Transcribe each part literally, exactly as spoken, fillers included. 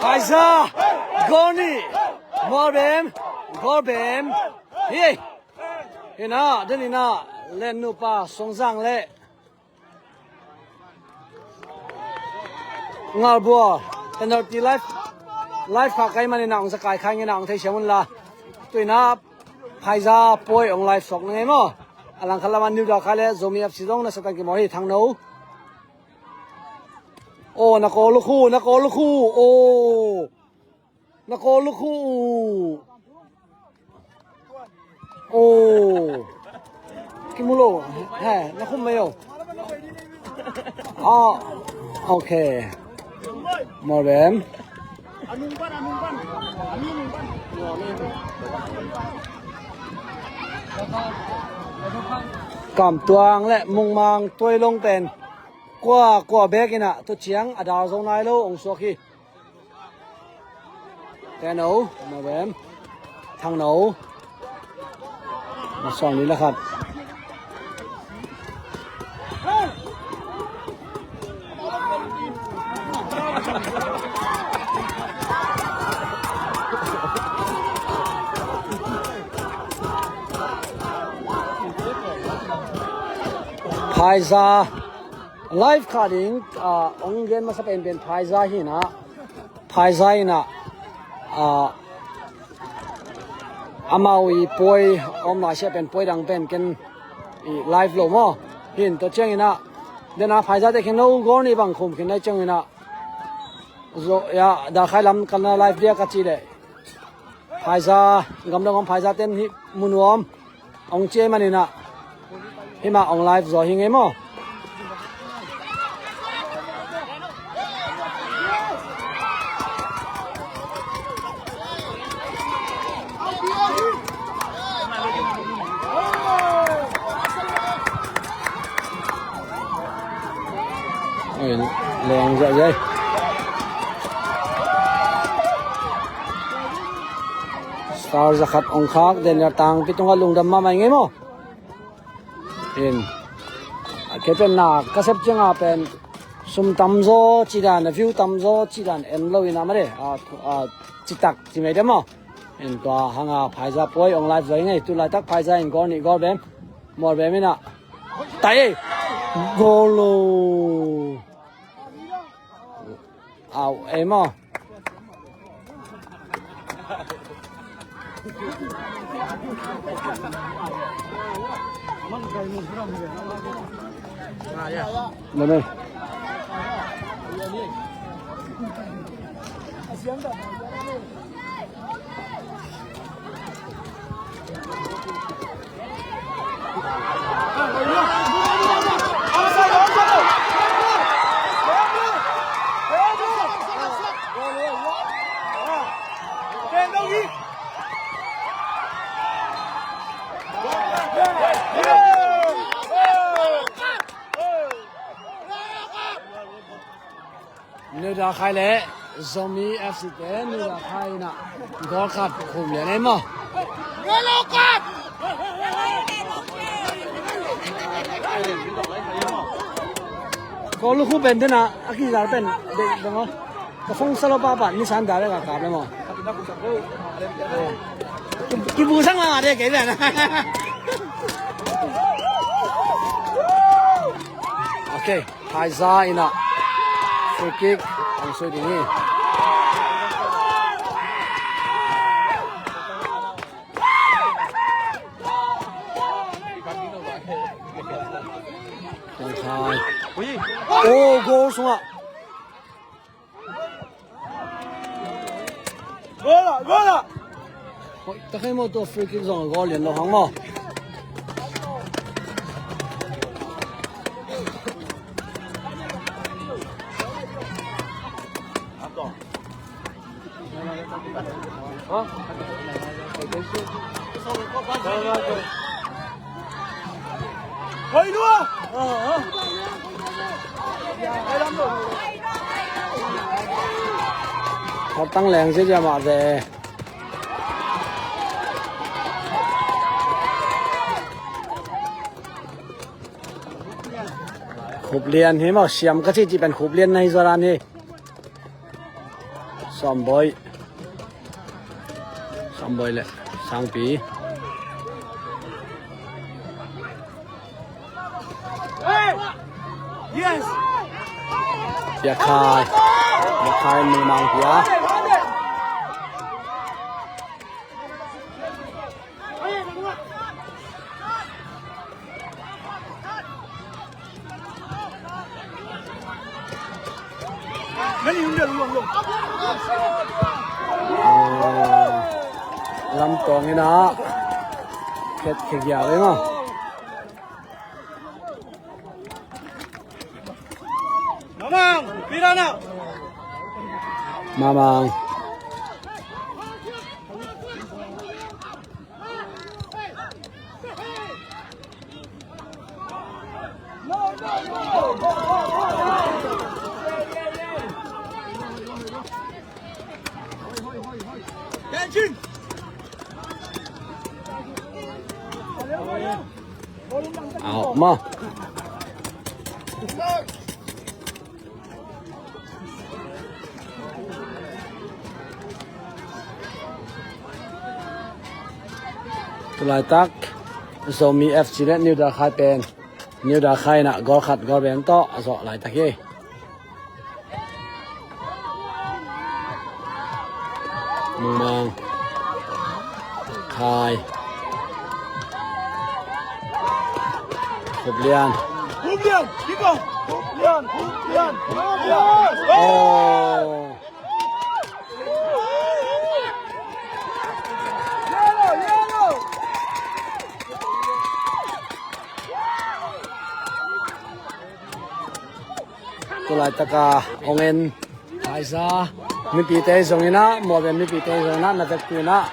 Phaisa, goal nih. Mualbem, goal bem. Hi. Hi na, den hi na, Len nupa Songzang le Ngalbua, penalty live, live kha kai manin a hong za kai khai ngei na hong thei siam un la. Tuina Phaisa pawi hong live suak na ngei maw. A langkhat lamah New Dakhai le Zomi F C zong na satang kimaw hi Thangno. Aw, na kawl uh khu, na kawl uh khu. Aw. Na kawl uh khu. Aw. Kimu lo. He, na khum mai aw. Aw. Ok. Mualbem. Kamtuang le Mungmang Tuailong pen kua, kua bek in ah tua ciang a dal zo nai lo hong suak hi. Teno, Mualbem, Thangno. Masuang ni la khat. Phaisa live kha ding, ah, hong gen masa penpen Phaisa hi na. Phaisa in ah, ah, amau i pawi om lai sia pen pawi dang pen ken i live lo maw. Hin tua ciangin ah, den a Phaisa te khin lo goal nih bang khum khin lai ciangin ah, zo ya, Dakhai lam kan na live dia ka ci le. Phaisa, gamdang om Phaisa ten hi mu nuam. Hong ciai manin ah himah hong live zaw hi ngei maw? Oi, leng zia zia. Star zakhat hong khak, Daniel Tangpi tungah lungdam mahmah ing ei maw? In, kei pen na ka sep ciangah pen sum tamzaw cidan, a view tamzaw cidan en lo in a mah de, a, a, citak ci mai de maw? In tua hanga Phaisa pawi hong live zaw ing ei, tu laitak Phaisa in goal nih goal bem, Mualbem in ah tai ei, goal lo. Au, ei maw? Lemei. New Dakhai le Zomi F C te New Dakhai in ah goal khat khum lian ei maw? Goal lu khu pen tena a kizal pen deng deng aw. Ka phone sa lo papa ni san da le ka kap le maw? Ki, kibu sang ma de kei le na. Okay. Phaisa in ah free kick hong sui ding hi. Aw, goal sungah. Goal ah, goal ah. Hoih tak ei maw, tua free kick zong a goal lian lo hang maw? Khuaptang leng ziazia mah ve. Khup lian hi maw, siam ka cih cih pen khup lian na hi zaw dan hi. Sawmbawi. Sawmbawi le Sangpi. Yes. Biakhai. Biakhai Mimang pia. Lamtawng in ah khet khia giak ding a. Mamang, pira na. Mamang. A hawk maw. Tulaitak Zomi F C le New Dakhai pen, New Dakhai in ah goal khat goal bem tawh a zawh laitak hi. Mungmang. Khai. Khup Lian. Khup Lian, kick off. Khup Lian, Khup Lian, Khup Lian. Oh. Tulaitaka hong en Haiza mipite zong in ah, Mawben mipite zong in ah, na vekpi in ah,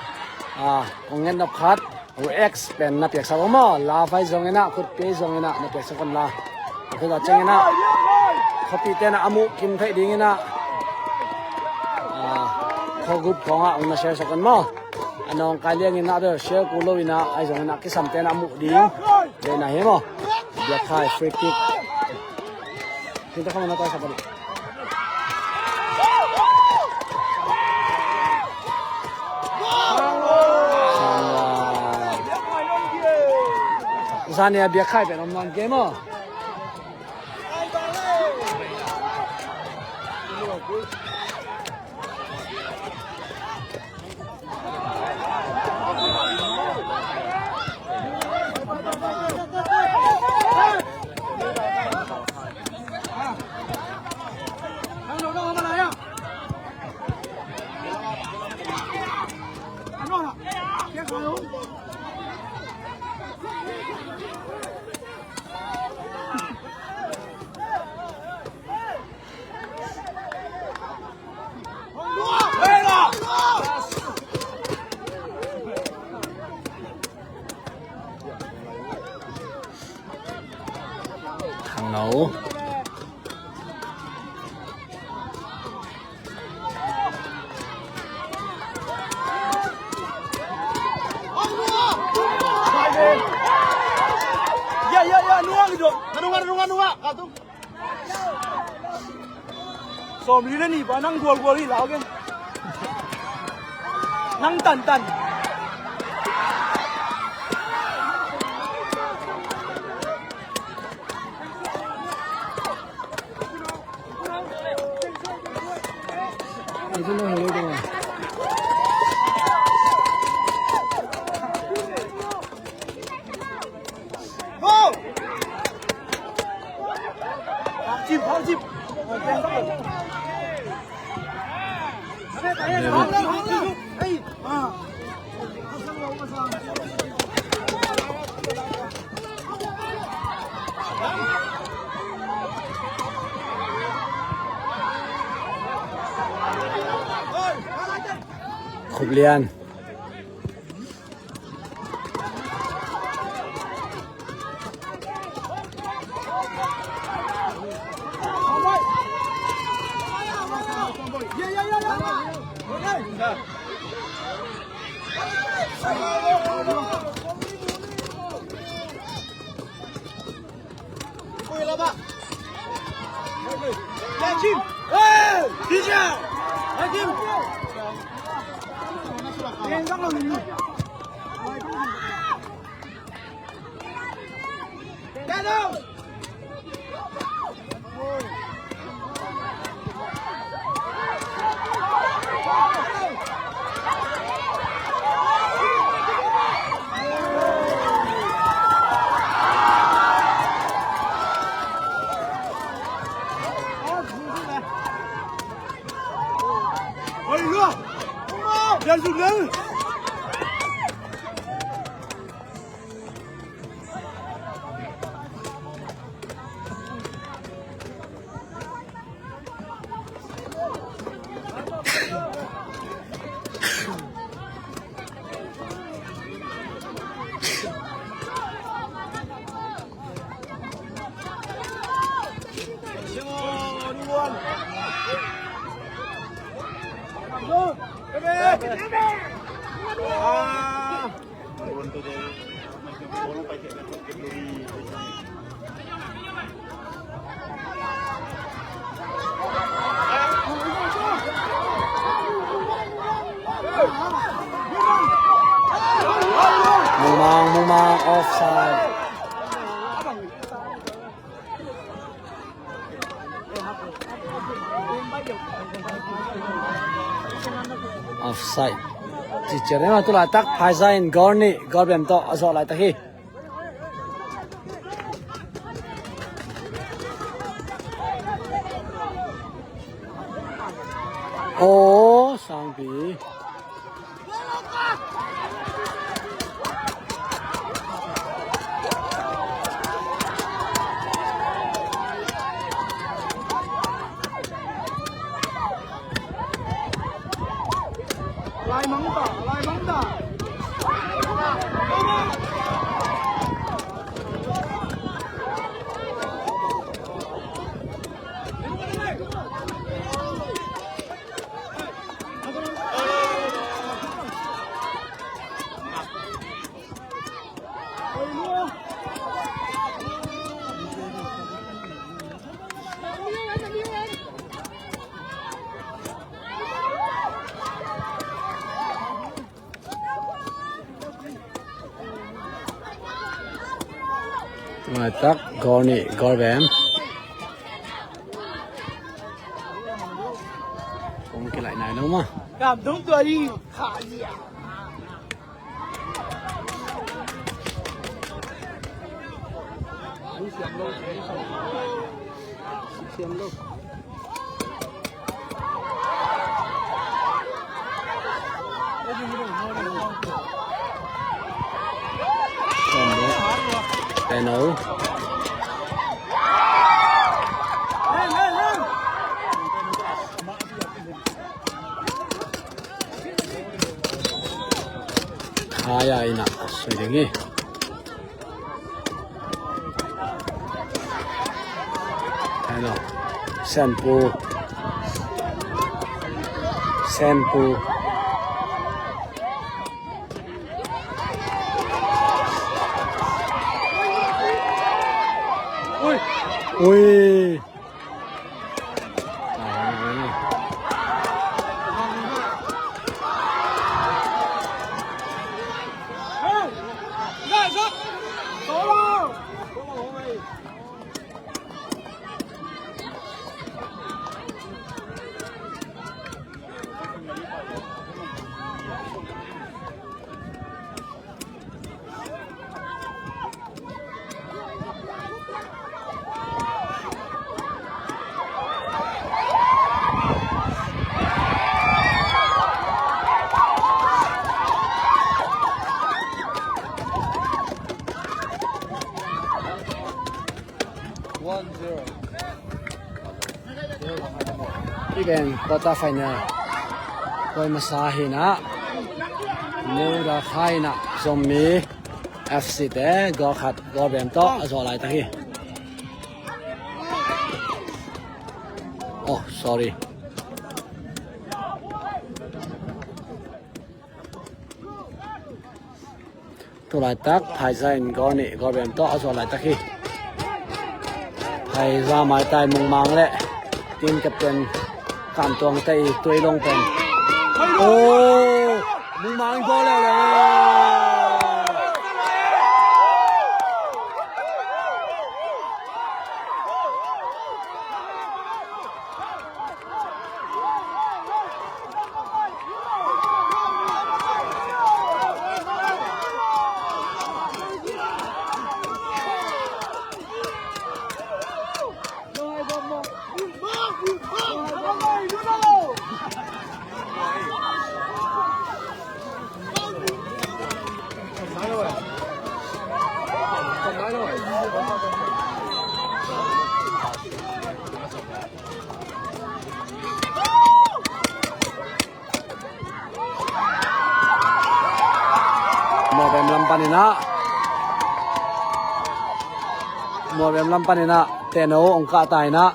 ah, hong en nop khat, U X pen na piaksak un maw, Lafai zong in ah, Khutpi zong in ah, na piaksak un la. A khut a ceng in ah, khuapite na a muh kim theih ding in ah, ah, khuagup khawng ah hong na share sak un maw. A nawngkai liang in ah bel share kul lo in ah, ahi zong in ah kisamte na a muh ding. Dei na hi maw. Biakhai free kick. Kinta khamana ta sa balik. Zania Biakhai pen om nan game maw. Khangno. Ya, ya, ya, nuang itu. Nunga, nunga, nunga. Katu. Sawmli le nih pa nang gualgual hi lau keng. Nang tantan. Khup Lian. Mungmang, Mungmang, offside. Offside. Ci ciat e maw, tu laitak Phaiza in goal nih, goal bem tawh a zawh laitak hi. Aw, Sangpi. Lai mang ta, lai mang ta. Laitak goal nih, goal bem. Kong kilaih nai lo maw. Kam dong tua ding kha lia. Peno. Khaya in a sui ding hi. Hello. Senpu. Senpu. Ui. Ui. One zero. Hih pen quarter final. Koi masa hi na. Nura khai na. Zomi F C te goal khat goal bem tawh a zawh laitak hi. Oh, sorry. Tu laitak Phaiza in goal nih goal bem tawh a zawh laitak hi. Phaiza maitai Mungmang le team captain Kamtuang te i tuai long pen. Oh, Mungmang in goal leuleu. Mualbem lam panin ah, Mualbem lam panin ah Teno hong kah ta in ah.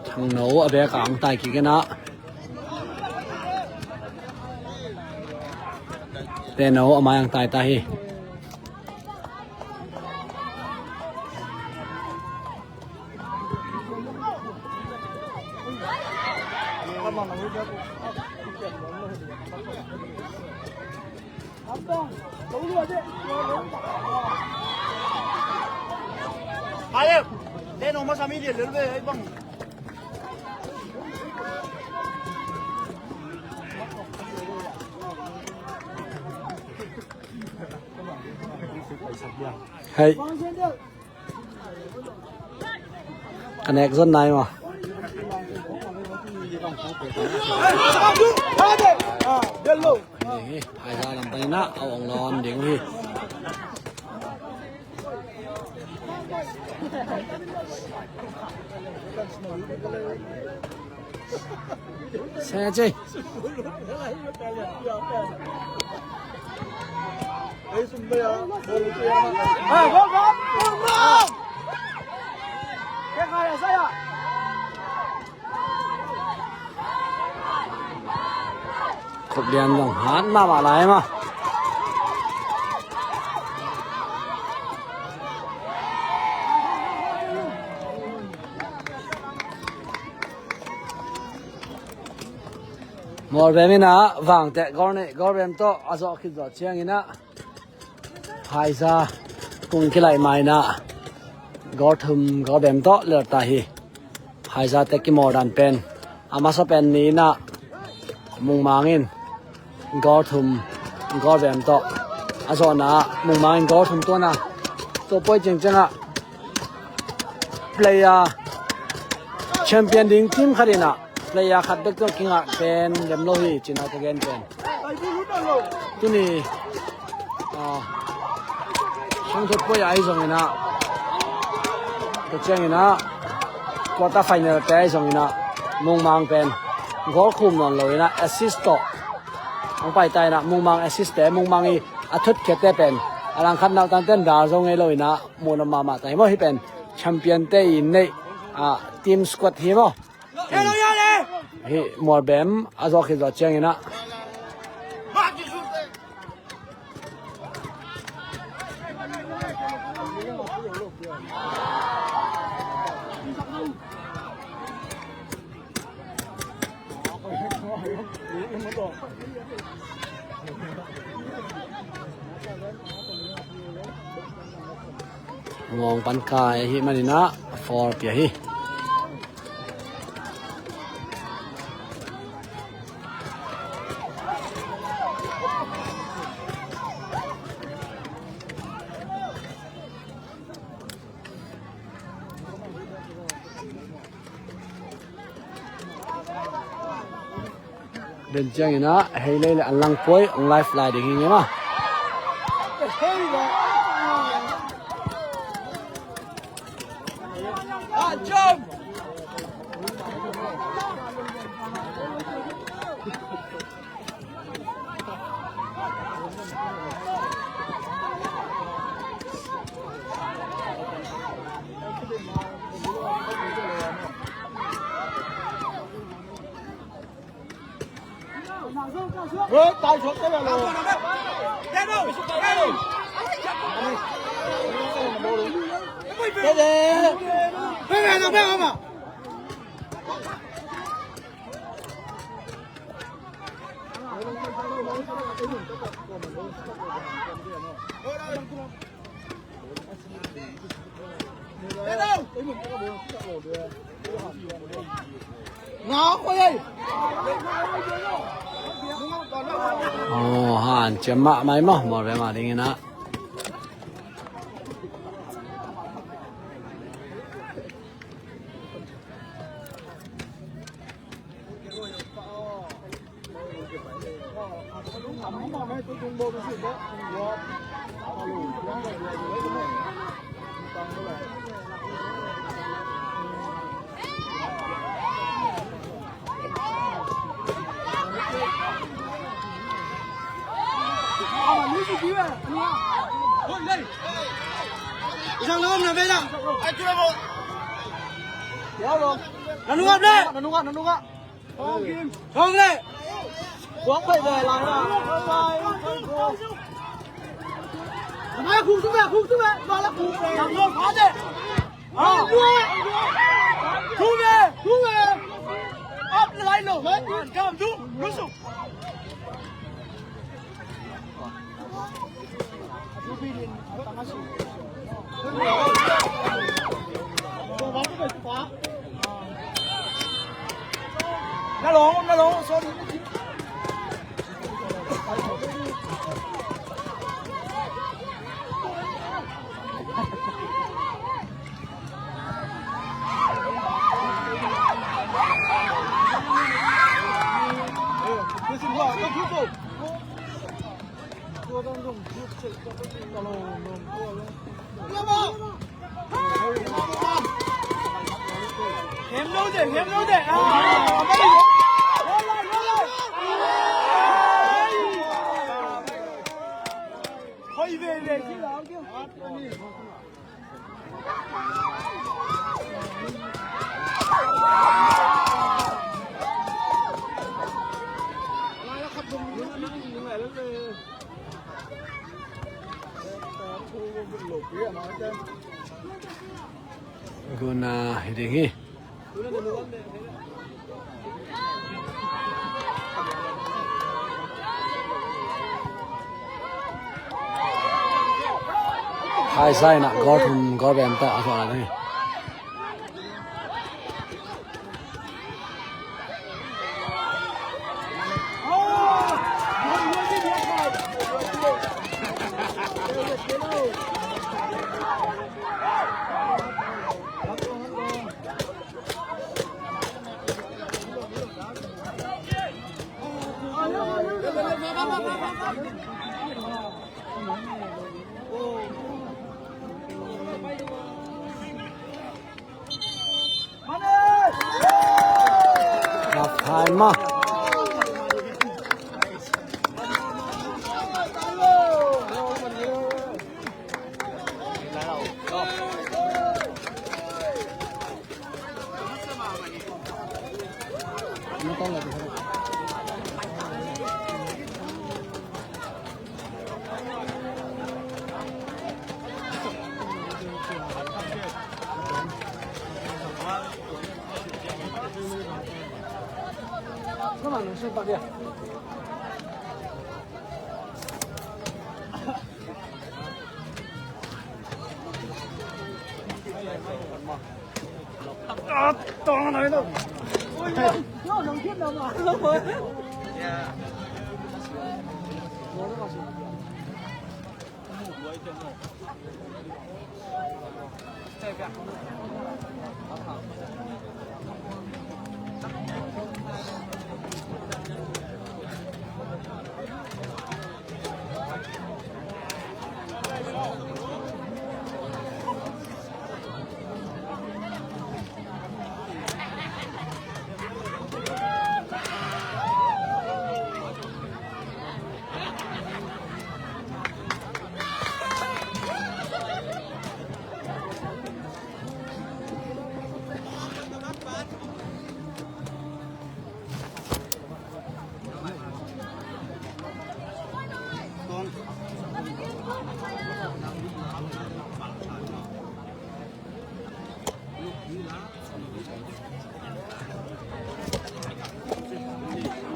Thangno a bek a ang tai kik in ah. Teno a mai ang tai ta hi. Hei. Ka nek zon nai maw. Hei, Phaiza lam panin ah a ong lawn ding uh hi. Sa cei. Khup lian zong hat mahmah lai mah. Mualbem in ah Vangteh goal neih, Mualbem tawh a zawh khit zawh ciangin ah Phaiza kung kilaih ma in ah goal thum Mualbem tawh lelh ta hi. Phaiza te kimawl dan pen a masa pen ni in ah Mungmang in goal thum Mualbem tawh a zawhna ah Mungmang in goal thum tuan a, tua poi ciangciang ah player champion ding team khat in ah player khat bek tawh kingah pen lem lo hi, cina ka gen pen. Tuni, ah, sangthut poi ahi zongin ah, tua ciangin ah quarter final te ahi zongin ah Mungmang pen goal khum nawn lo in ah assist tawh hong pai ta in ah, Mungmang assist te, Mungmang i a thut khiat te pen a langkhat nautan ten dal zo ngei lo in ah muh nop mahmah ta hi maw. Hih pen champion te i neih, ah, team squad hi maw. Hih Mualbem a zawh khit zawh ciangin ah Ngawng pan kai ahih manin ah foul pia hi. Den ciangin ah hei lei le an lang puai ang live lai ding hi ngei maw. Aw, hanciam mahmah maw, Mawlvial mah dingin ah. Na nungak le. Na nungak, na nungak. Thong le. Kuang pai bai lai la. Mai khung tu ve, khung tu ve. Ma la khung ve. Thong le. Thong le. Thong le. Up lai lo. Kam tu. Lusuk. Na long, na long, sorry. Hiam lo de, hiam lo de. Hoi ve ve. Guna hi ding hi. Hai sai na gol thum gol bem ta a thua na ni. Half time mah.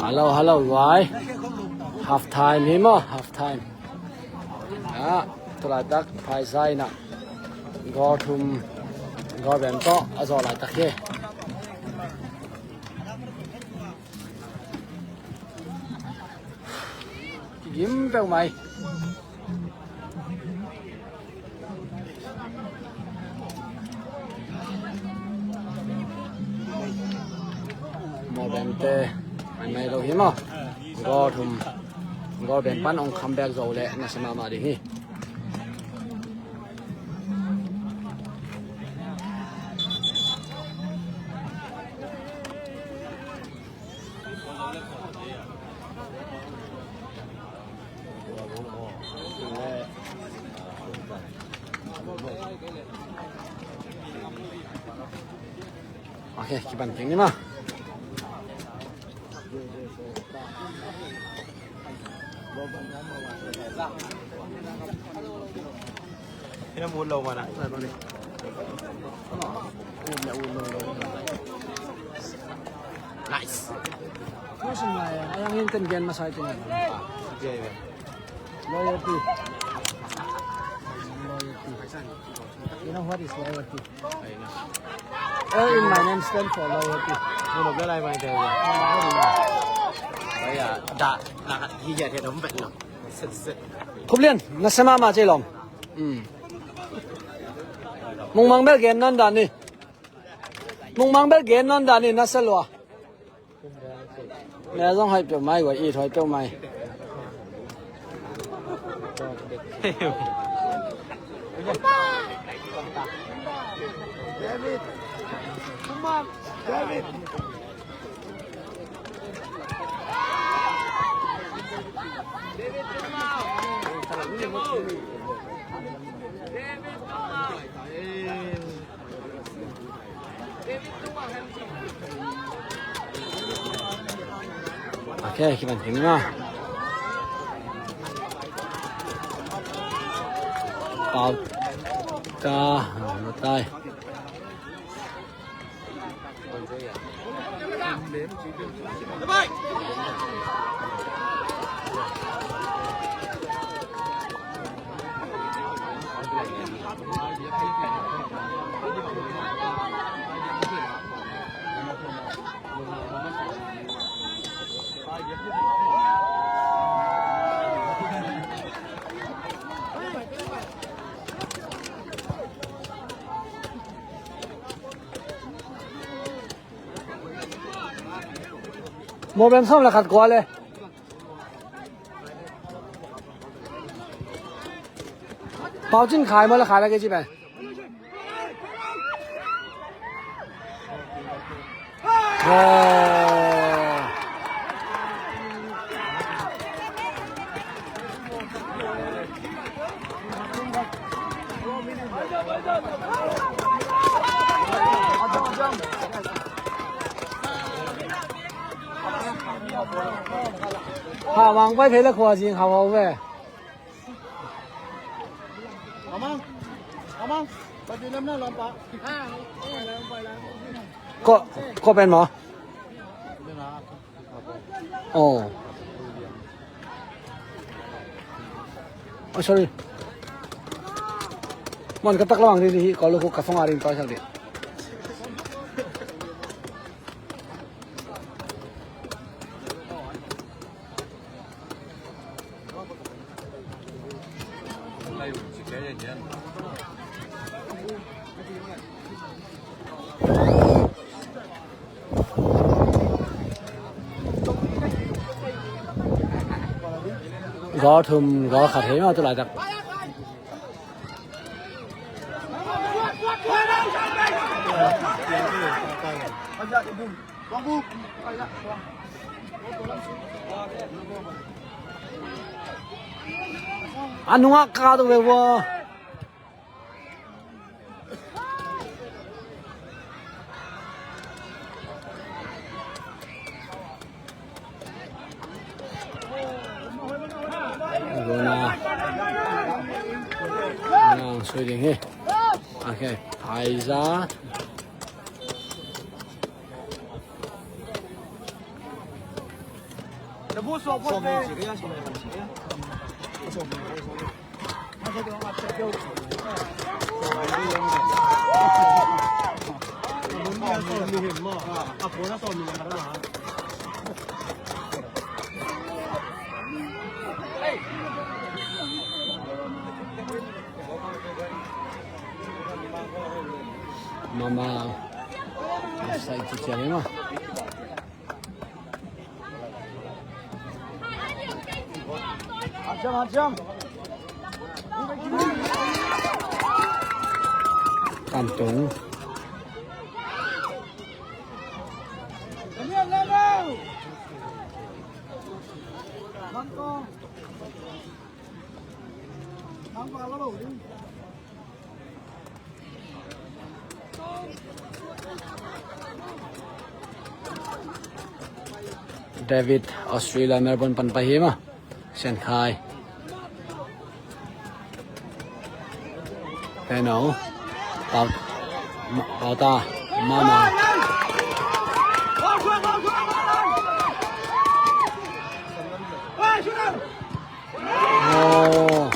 Hello, hello, guai. Half time hi maw, half time. Ah, tulaitak Phaizai na goal thum, goal bem tawh a zawh laitak hi. Kigim peuh mai. Mawbemte an mai lo hi maw. Goal thum, goal bem pan ong kham bek zo le nasia mahmah ding hi. Ok, kipan keng ni maw. Nice. Loyalty. Loyalty. You know what is loyalty? Eh, in my name stand for loyalty. Khup lian, nasia mahmah ci lawm. Mungmang bel gen nawn dan ni. Mungmang bel gen nawn dan ni, nasia lua. Mel zong hoih peuh mai, guai it hoih peuh mai. Ok, kipan keng ni maw. Pau ta, ah, lo tai. Mawbem sawm le khat kua le. Pau Cin khai maw le khai la kei ci pen. Ha, wang pai thei la khua zing hau hau ve. Amang, amang, bagi lam na lam pa. Ko, ko pen maw. Oh. Oh, sorry. Mon ka tak lawang ri hi, ko lu ku ka phone a ring pa sal di. Goal thum, goal khat hi maw tu laitak. A nungah ka tung ve vua. Guna. Nang sui ding hi. Ok, Phaizai. Mama. Sai tu ciang ma. Kan tung. David, Australia, Melbourne pan pai hi ma. Sian Khai. Heno. Pau, Pau ta. Mama. Oh.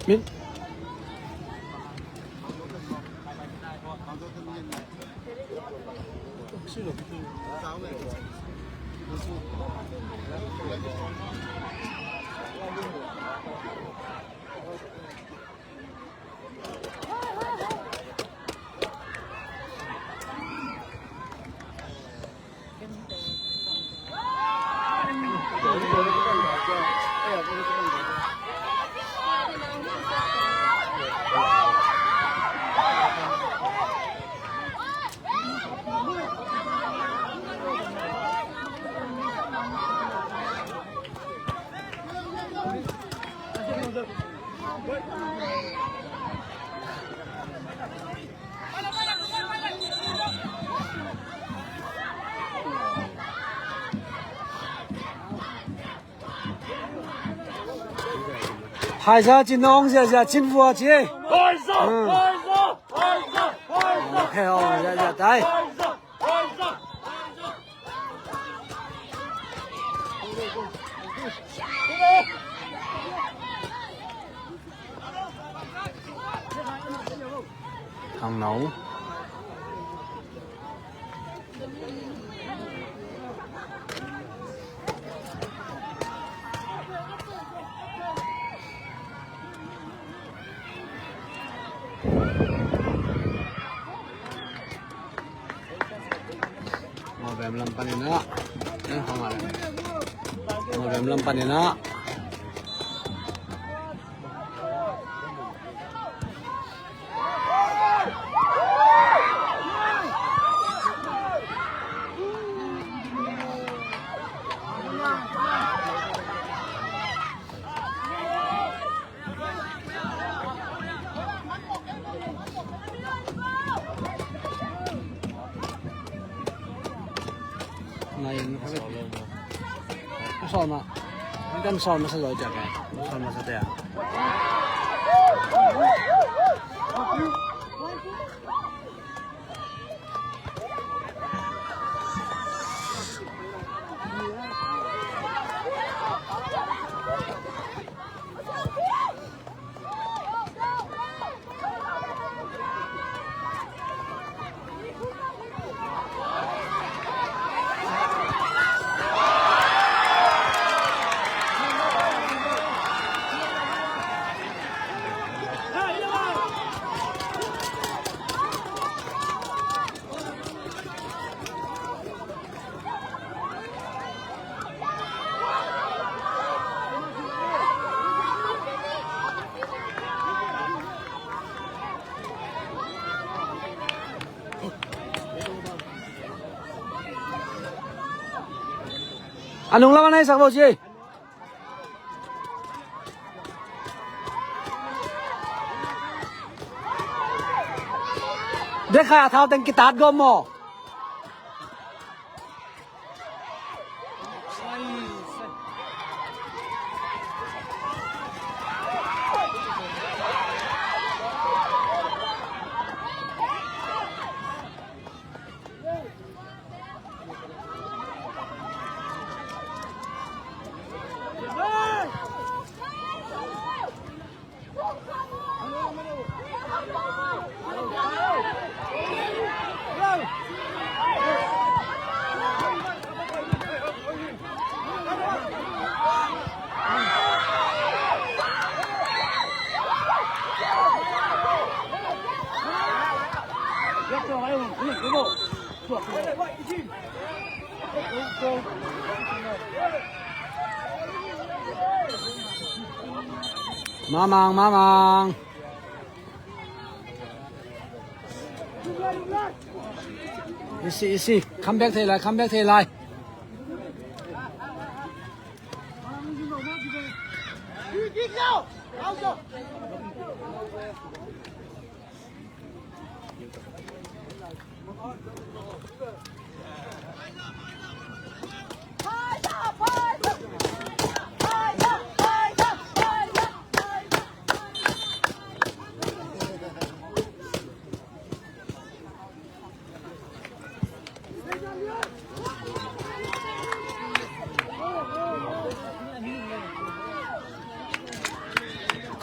Min. Haiza ci nong ziazia cin vua ci. Haiza, haiza, haiza, haiza. He, oh, ziazia tai. Thang no. Mawvem lam panin ah, en khong ah. Mawlrem lam panin ah. Nai, sawl ma, kan sawl masa zaw ciak e. Sawl masa te a. A nung lam a na hisak bo ci. Dekha a thau teng kitat gawm maw? Mamang, mamang. Isi, isi. Come back thei lai, come back thei lai.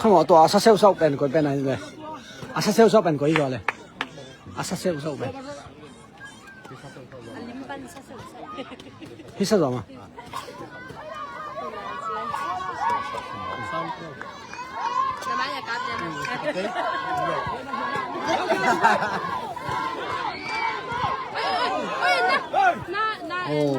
Khangawh tua a sa seusau pen koi pen a hi le. A sa seusau pen koi zaw le. A sa seusau pen. Hi sa zaw ma. Oh.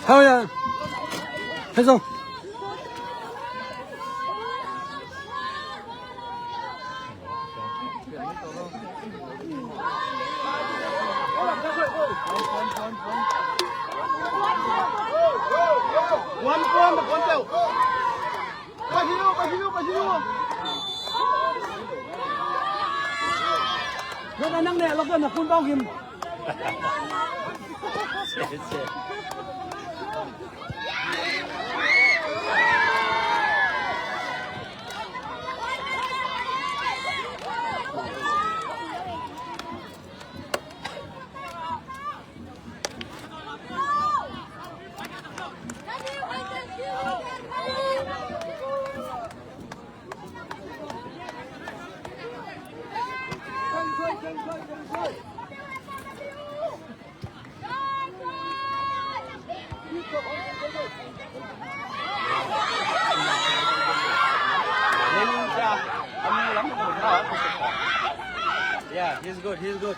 Hau ya. Hei zong. One point, one point. Nang nang ne lok na kun bau him. Yeah, he's good, he's good.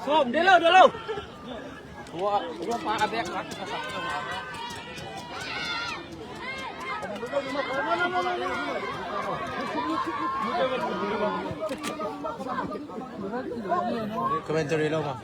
Sawm, de lo, de lo. Commentary lo ma.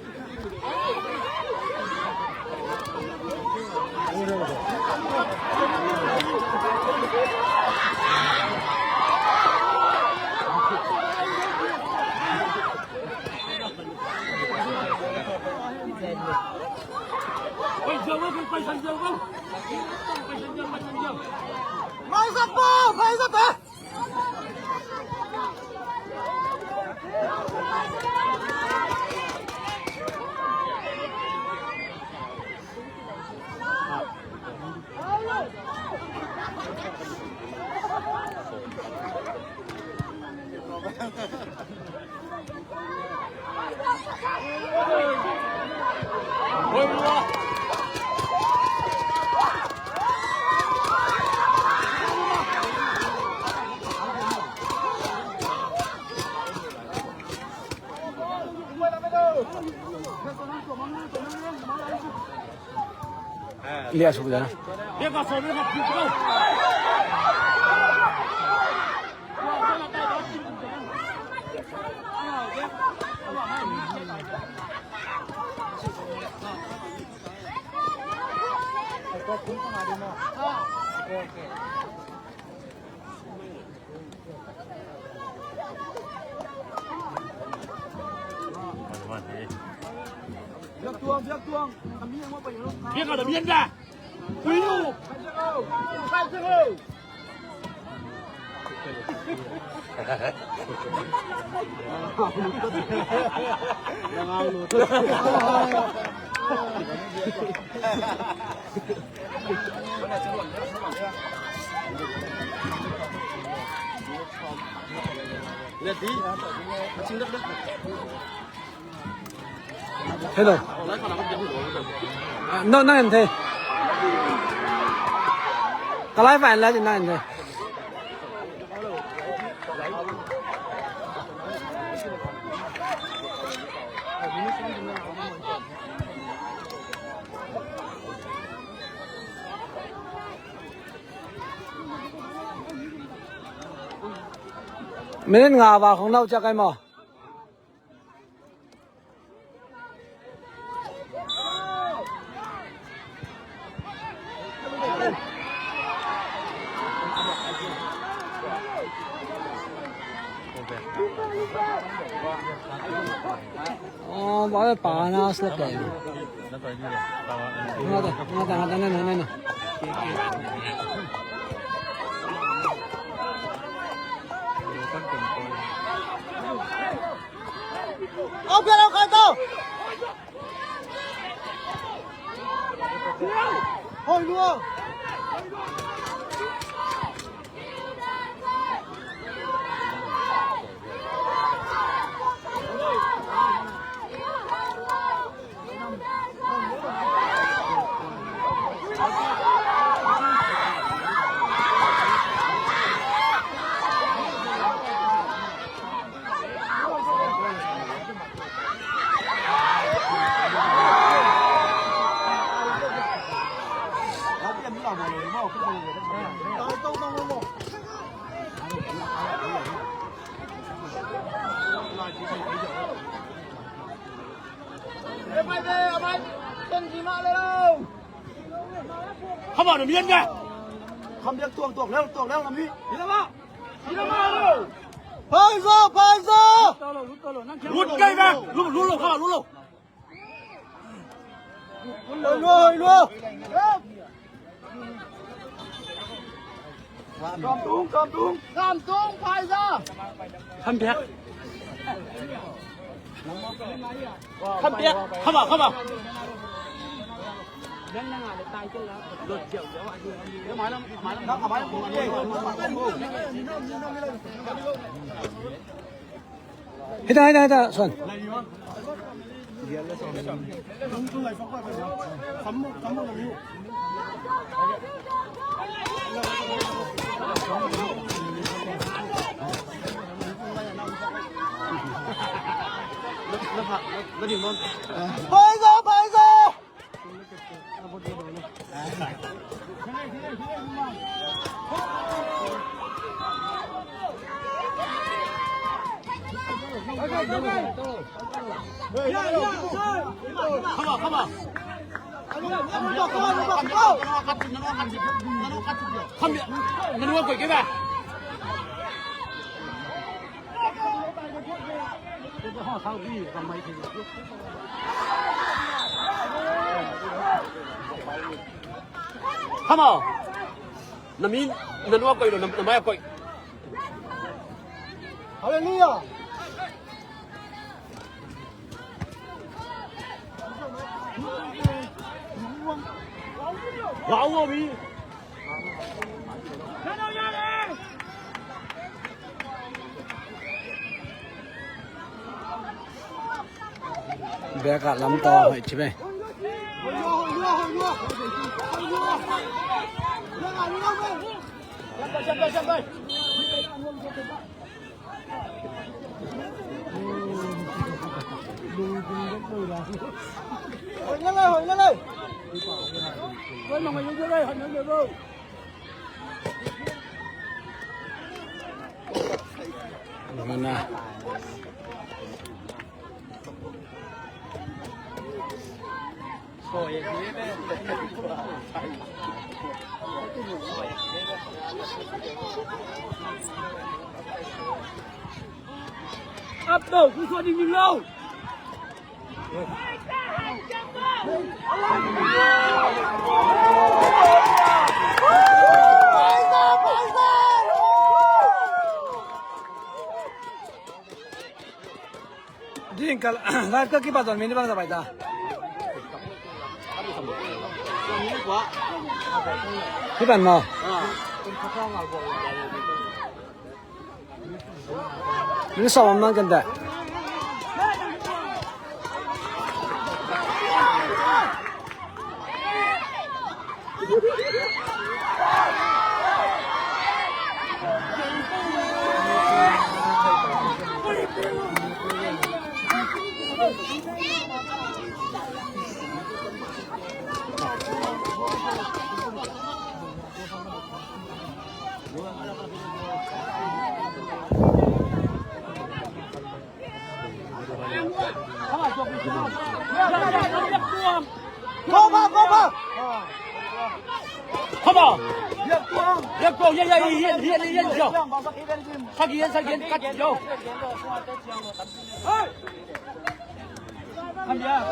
Liah suk dan. Biak a da bian da. Ui, ui. Hello. Ah, no, nang en thei. Ka live ah en la, nang en thei. Minute nga val khong nau ciak ai maw? Oh, ba pa na slap kai. Ngata, ngata, ngata, na, na, na, na. Mai ve, mai. Sen ji ma le lo. Kham a, na mi en ve. Kham biak tuang, tuang lel, tuang lel na mi. Hi la ma. Hi la ma lo. Phaiza, Phaiza. Lut kei ve. Lut, lut lo, kham a, lut lo. Lut lo, lut lo. Kham tung, kham tung. Kham tung, Phaiza. Kham biak. Kham biak. Kham a, kham a. Hita, hita, hita, Suan. Phaiza, Phaiza. Come on, come on. Come here. Come on. Na min, na nua koih lo, na, na mai a koih. Hallelujah. Wow, wow, mi. Bek ah lam tawh hoih ci ve. Ap to, ku suan ding ding lo. Ding kal, live ka kipat zon min bang sa pai ta. Kipan mo. Min sa om nang kan ta. Go back, go back. Come on. Let's go. Yeah, yeah, yeah, yeah, yeah, yeah, yeah. Sagi yan, sagi yan, cut yo. Hey. Come here.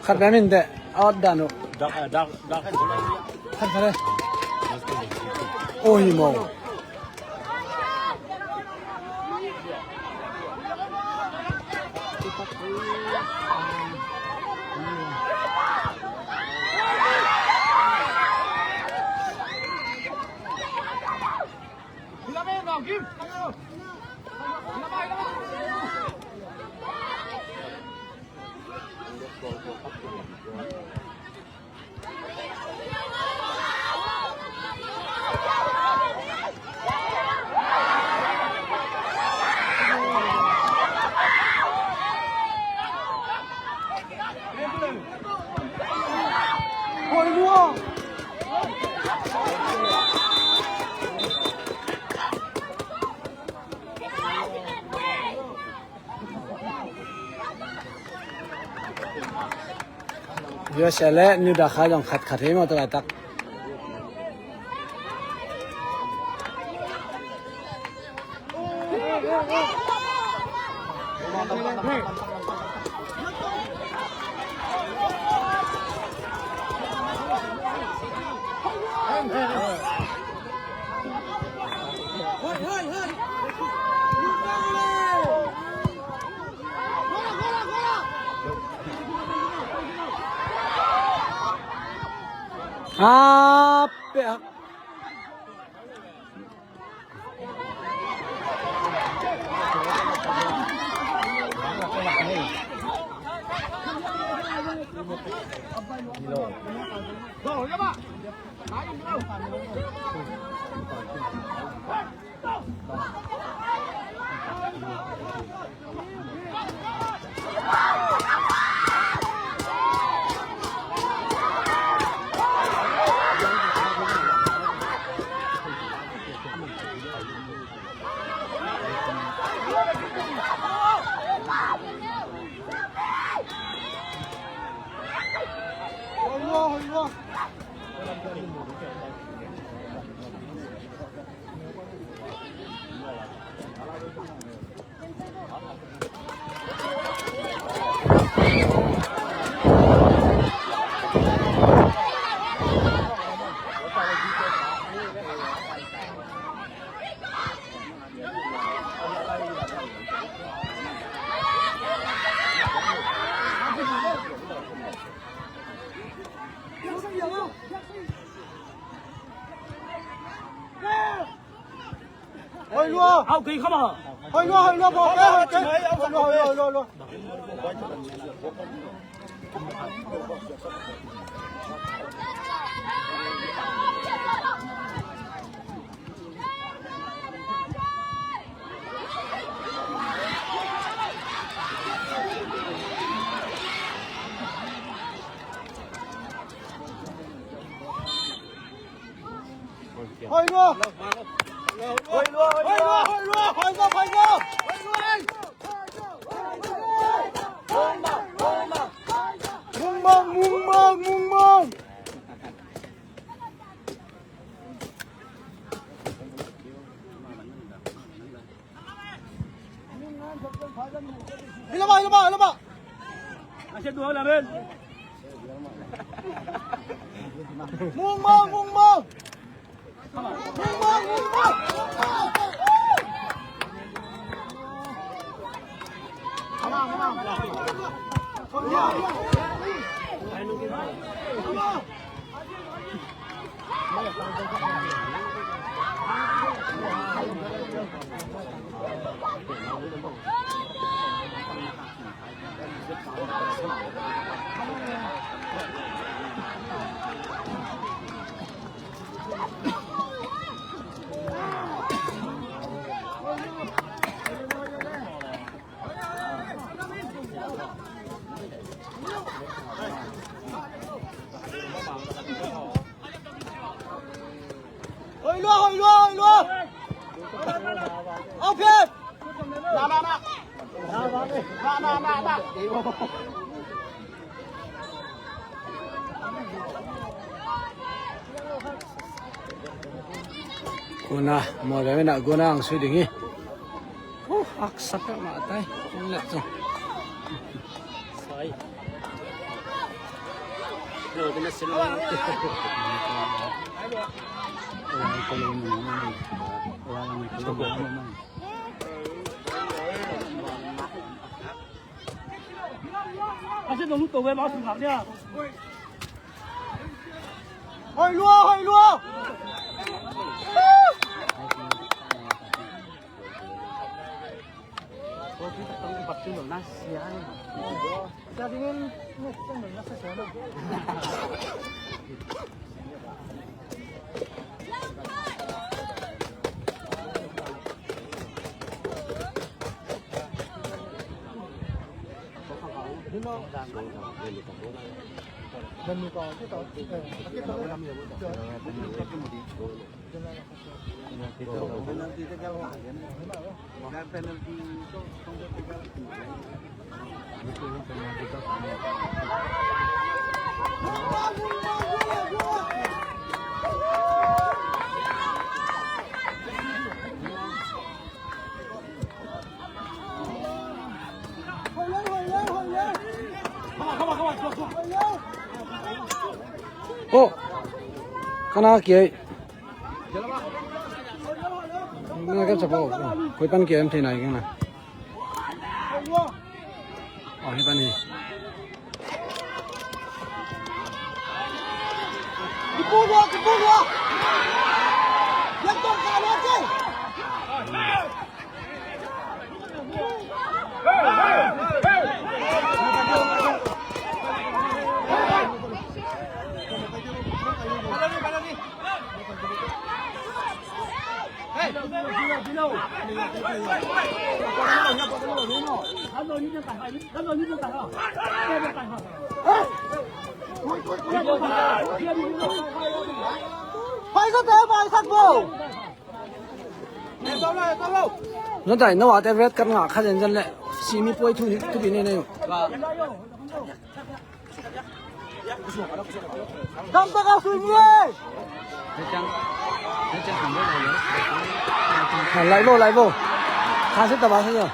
Khat bia min teh a ot dan uh. Dak, dak, dak. Khat khat le. Oi mo. U S A le New Dakha zong khat khat hi maw, tua laitak. A pe. Hoi lua. Hau kei khama. Hoi lua, hoi lua, hoi lua, hoi lua, hoi lua. Hoi lua. Hoi lua, hoi lua, hoi lua, hoi lua, hoi lua. Mung mong, mung mong, mung mong. Hilama, hilama, hilama. Mung mong, mung mong. Mung mong, mung mong. Hoi lua, hoi lua, hoi lua. Au phiat. Na, na, na. Na, na, na, na. Kona, mo le na gona ang sui ding hi. Uh, haksa peuhmah tai. Tung leh tung. Sai. Hoih lua, hoih lua. Oh, kana kiai. Nga ka chapo. Koi pan kiai em thei nai keng na. Oh, hi pan hi. Nong tai no ate red card ngah kha zenzen leh simi puai thu ni, thu bi nei nei. Dam taka sui ni e. Lai vo, lai vo. Kha se ta ba se yo.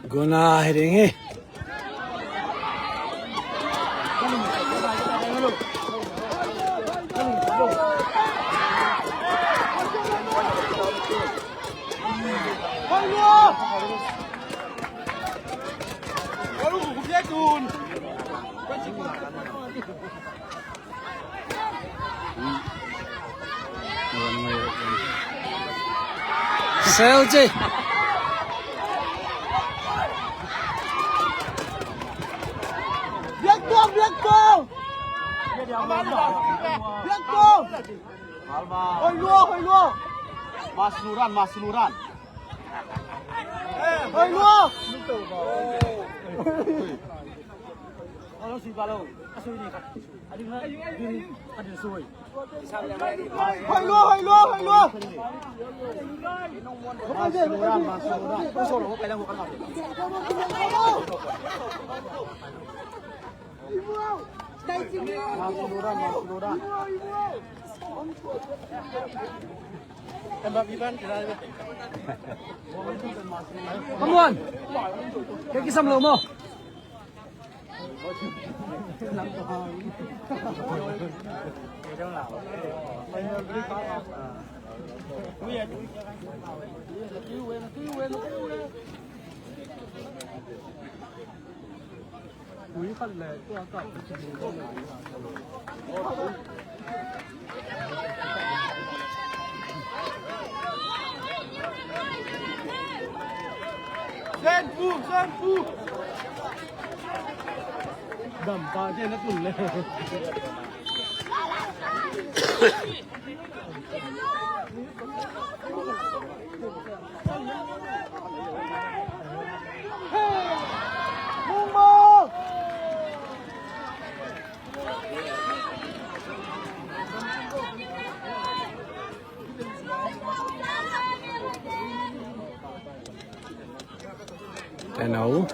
Guna hi ding hi. Sel ci. Biak tuang, biak tuang. Biak tuang. Hoih lua, hoih lua. Masuran, masuran. Hoih lua. Hoih lua, hoih lua, hoih lua. Masuran, masuran. Come on. Kei kisam lo maw? Zen pu, zen pu. Dam pa te na tun le. Hello.